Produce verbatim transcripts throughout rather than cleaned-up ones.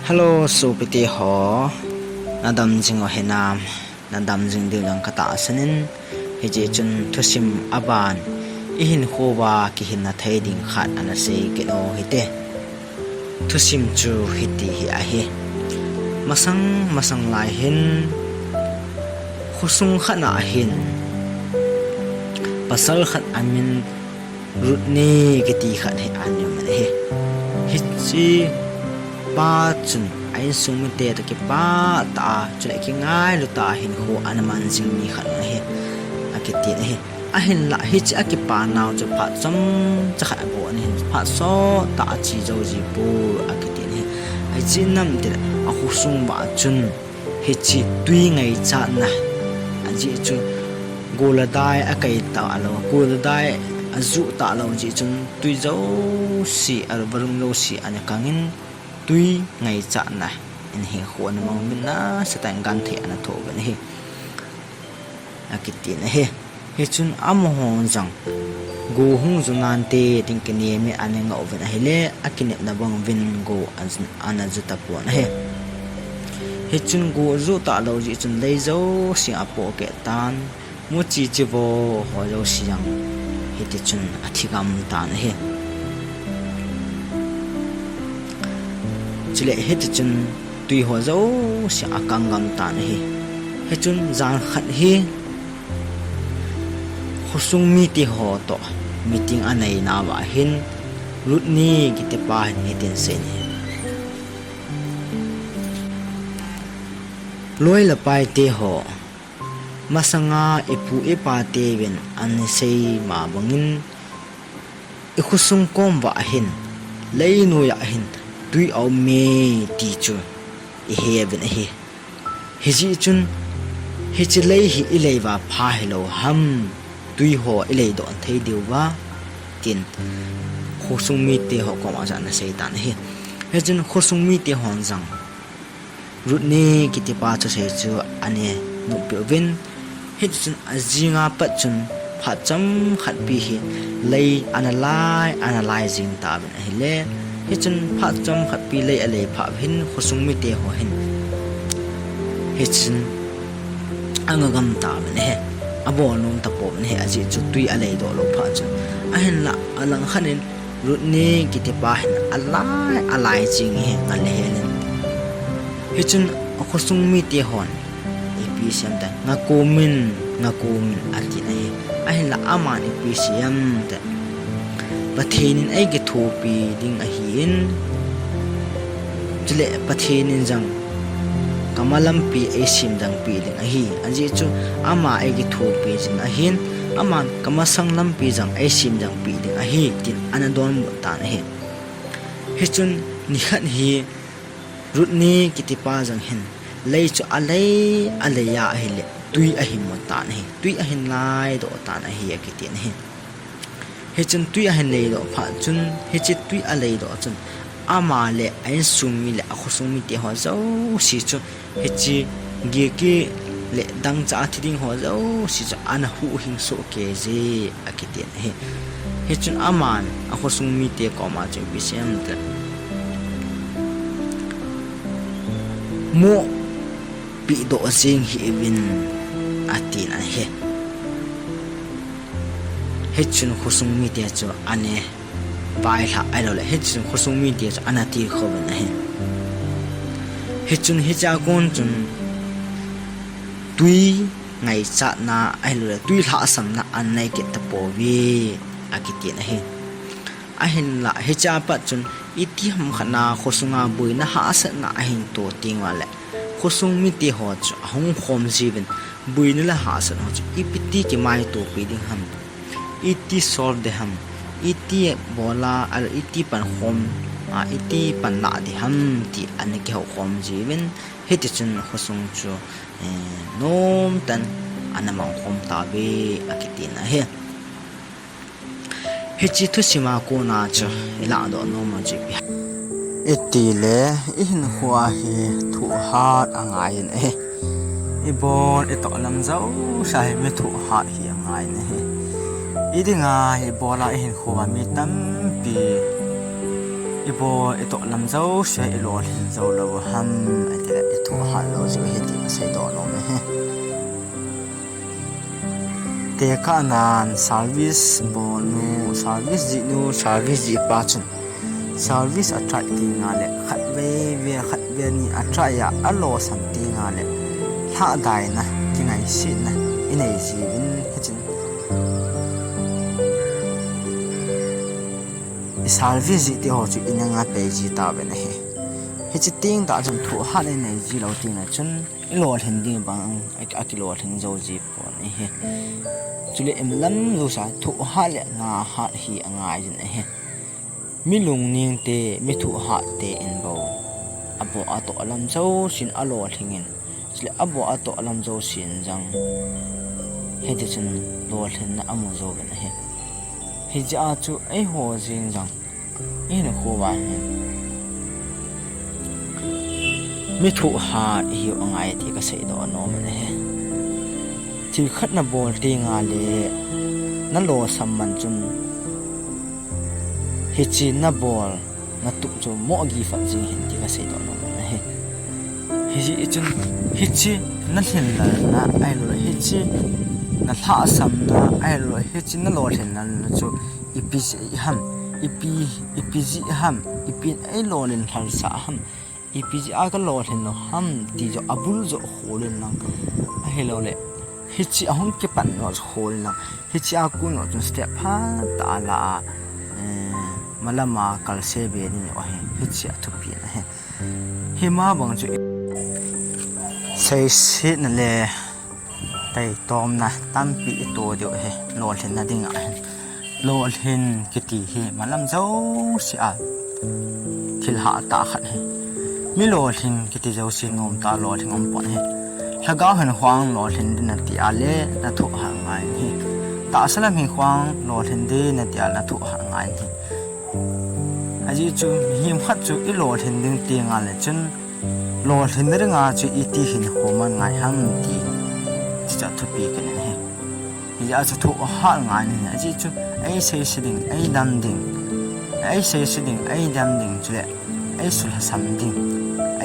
Hello, sopite ho. Nadam jing u hinam? Nadam jing diu jong katahsan in, hijeh chun thusim aban, ihinkho uva kihinna thei ding khat ana sei kit u hite. Thusim chu hiti hi ahi. Masang masang lai hin, khosung khat na ahin, pasal khat amin Ruth ni kiti khat hi ana um in ahi. Hiche pa chun a insung mite toh kipah tah a, chule kingailu tah a hinkho ana man jing mi khat ahi, akitin ahi. Ahinlah hiche akipa nau chu phat chomcha khat abon ahin, phat sot tah a che jou ji poi, akitin ahi. Hiche nam tile akhosung uva chun hiche twi ngaichatna, ajeh chu go le dai akai talou, go le dai ajuh talou jeh chun twi jouse, avarung jouse ana kangin, twi ngaichatna in hinkho ana mang uvin, nasatah in genthei ana thoh uvin ahi, akitin ahi. Hichun amaho jong go hung ju nante tin kinem in ana ngah uvin ahile, akinepna bang uvin go ana ju tapon ahi. Hichun go ajuh talou jeh chun lei jouse apohkeh tan, muchi chivo ho jouse jong hitichun athi gam tan ahi. Chule hitichun twi ho jouse akang gam tan ahi. Hichun jan khat hi khosung mite ho toh meeting anei nauva hin, Ruth ni kitipa hin hitin aseiyin ahi. Loi le paite ho, masanga ipu ipateuvin ana sei ma bangin, ikhosung kom uva hin, leinoiya hin twi aume ti chu ihe uvin ahi. Hijeh chun, hiche lei hi ilei uva pha hilou ham, twi ho ilei doh thei diu va, tin khosung mite ho koma chu ana sei tan ahi. Hichun khosung mite hon jong Ruth ni kitipa thusei chu ana noppeh uvin, hitichun ajinga pat chun phat chomkhat pi hi lei ana lai, ana lai jing tauvin ahile, hichun phat chomkhat pi lei alei phat uva hin khosung mite ho hin hichun anga gam tauvin ahi, abol nom tapouvin ahi, ajeh chu twi alei doh lou phat chun. Ahinlah alangkhat in Ruth ni kitipa hin alai, alai jing hi ngal le helin. Hichun akhosung mite hon ipi asei em tile, ngakomin, ngakomin atin ahi. Ahinlah aman ipi asei em tile, Pathen in eikithopi ding ahin, chule Pathen in jong kama lampi eisemjangpeh ding ahi. Ajeh chu ama eikithopi jing ahin, aman kamasang lampi jong eisemjangpeh ding ahi, tin ana donbut tan ahi. Hichun nikhat hi Ruth ni kitipa jong hin lei chu alei, alei a ahile twi ahin mu tan ahi, twi ahin laidoh tan ahi, akitin ahi. Hichun twi ahin leidoh phat chun, hiche twi aleidoh chun, ama le a insung mi le akhosung mite ho jouse chu, hiche gilkel le dangchah a thi ding ho jouse chu ana huhhing sohkei je, akitin ahi. Hichun aman akhosung mite koma chu ipi asei em tile, moh pehdoh jeng hih uvin, atin ahi. Hichun khosung mite chu ana vailhah ahiloule, hichun khosung mite chu ana tilkhouvin ahi. Hichun hichea kon chun twi ngaichatna ahiloule twi lhahsamna anei kit tapouve, akitin ahi. Ahinlah hichea pat chun itiham khatna khosunga boina hahsatna ahin to teng uva le, khosung mite ho chu ahung khom jiuvin, boina le hahsatna ho chu ipiti kimaitopi ding ham, iti solve ding ham, iti bola, ahilou iti pankhom, a, iti panlah ding ham ti ana kihoukhom jiuvin, hitichun khosung chu, eh, nomtah in ana mangkhom tauve, akitin ahi. Hiche thusima kona chu ilahdoh nom u chu ipi ham itile, ihinkhoa hi thohhat angaiyin ahi. Ibol itoh lam jousea hi mi thohhat hi angaiyin ahi. Idinga ibola ihinkhoa mi tampi Ibo itoh lam jouse ilolhin jou lou ham, ati le ithoh hat lou jeh u ahi ti kasei doh nom ahi. Tekahnan service bolnu, service jihnu, service jihpa chun service a try teng le khatvei vei, khatvei ni a try a, alosam teng le lhahdaina, kingaisetna inei jiuvin, hichun i service jih te ho chu inanga pei ji tauvin ahi. Hiche teng tah chun thohhat inei ji lou teng le chun ilolhin ding bang a, akilolhin jou ji pon ahi. Chule imalam jousea thohhat le ngahat hi angaijin ahi. Mi lungning te, mi thohhat te in bou abo atoh lam jousen alolhing in, chule abo atoh lam jousen jong hitichun lolhinna amu jouvin ahi. Hijeh a chu eiho jeng jong ihinkho uva hin mi thohhat ihiu angai ti kasei doh nom in ahi. Thil khat nabol teng le nalosam man chun hiche nabol natup chu moh give up jing hih in ti kasei doh nom in ahi. Hijeh chun hiche nalhinlelna ahilouleh hiche nalhahsamna ahilouleh hiche nalolhinlelna chu ipi jeh ham, ipi, ipi jeh ham, ipi eilolhin lhalsah ham, ipi jeh a kalolhin lou ham ti joh abul joh khol in lang, ahilouleh hiche ahung kipan joh khol in lang, hiche a kon joh chun step phatah a la a, eh, malam a kalse be ding joh ahi, hiche athupi in ahi. Hima bang chu seisetna le taitomna tampi ito diu ahi, lolhinna dinga hin. Lolhin kiti hi malam jousea thil hatah khat ahi. Mi lolhin kiti jouse nomtah a lolhing umpon ahi. Lhagao hinkho a lolhin ding nati a le nathohhat ngai in ahi. Tahsa lam hinkho a lolhin ding nati a le nathohhat ngai in ahi. Ajeh chu mihem khat chu ilolhin ding teng le chun lolhinna dinga chu iti hinkho man ngai ham ti, chuche chu athupi kit in ahi. Hijeh a chu thohhat ngai in ahi. Ajeh chu eisei se ding, eidam ding, eisei se ding, eidam ding, chule eisulhasam ding,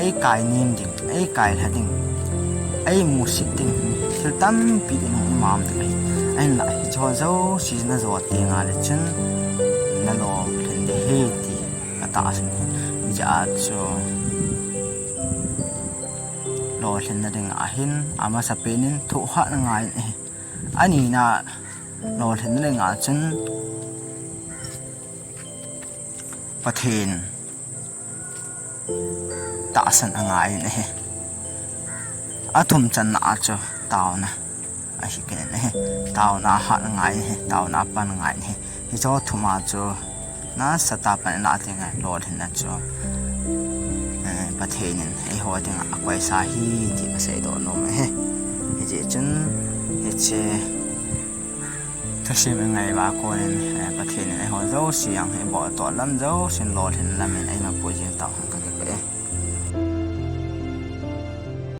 eikai nem ding, eikai lha ding, eimusit ding, thil tampi in hung um ding ahi. Ahinla hicheho jouse najo teng le chun nalolhin ding ahi ti katahsan ahi. Hijeh a chu lolhinna dinga hin amasapen in thohhat ngai in ahi. Anina lolhinna dinga chun Pathen tahsan angai in ahi. Athum channa a chu taona ahi kit in ahi. Taona hat ngai in ahi, taona pan ngai in ahi. Hicheho thum a chu nasatah a pan ilah teng le lolhinna chu, eh, Pathen in eiho dinga akoisa ahi ti kasei doh nom ahi. Hijeh chun hiche thusim ingai uva konin, eh, Pathen in eiho jouse jong hi ibo atoh lam jousen lolhin lam in eimapui jing tauhen.